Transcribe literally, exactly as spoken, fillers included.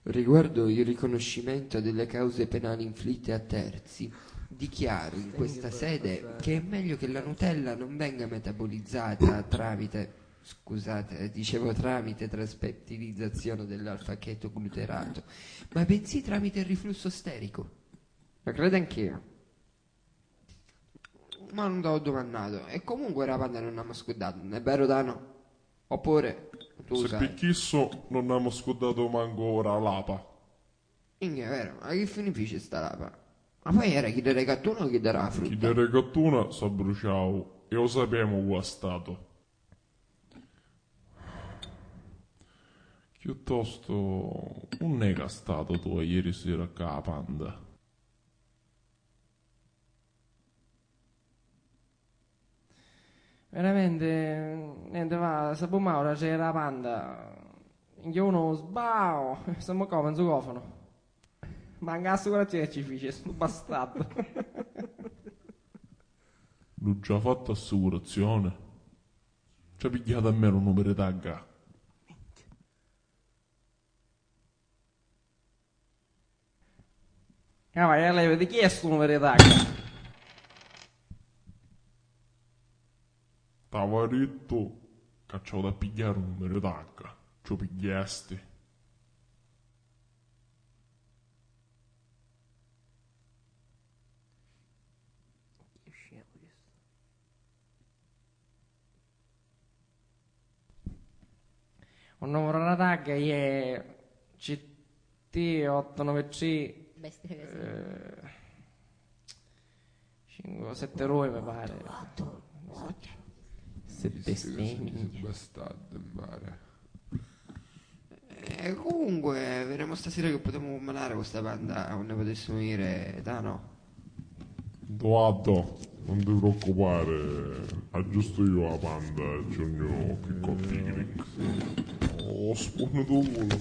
Riguardo il riconoscimento delle cause penali inflitte a terzi, dichiaro in questa sede che è meglio che la Nutella non venga metabolizzata tramite, scusate, eh, dicevo tramite traspeptidizzazione dell'alfa-chetogluterato, ma bensì tramite il riflusso sterico. Lo credo anch'io. Ma non t'ho domandato. E comunque la panda non abbiamo scudato, non è vero, Dano? Oppure tu Se sai. Pi chissu non abbiamo scudato manco ora l'apa. Minchia, è vero, ma che fine fice sta lapa? Ma poi era chi era cattuna o chi era la frutta? Chi era cattuna s'abbruciau e lo sapemu cu ha stato. Chiuttosto, unn'è ca stato tu ieri sera ccà a panda? Veramente, niente, va, sapu mai ora c'era la panda. Minchia, uno sbau, siamo qua, penso cofano. Manca assicurazione ci fice, sto bastardo. L'ho già fatto assicurazione? Ci ha pigliato a me un numero di tagga. Ah, vai a leva, di chi è sto numero di tagga? T'ava dittu ca c'ho da pigghiari un numero di tagga, ci 'o pigghiasti? Un numero di tagga è C T otto nove tre. Bestia che sei. Eh, cinque sette due mi pare. Sette Sti cosi, sti bastardi, mi pare. E comunque, vedremo stasera che potemo combinare con sta banda, non ne potessimo dire, Dano. Doato, non ti preoccupare, aggiusto io la panda, c'è ognuno che col picnic. Oh, spunno tu culo.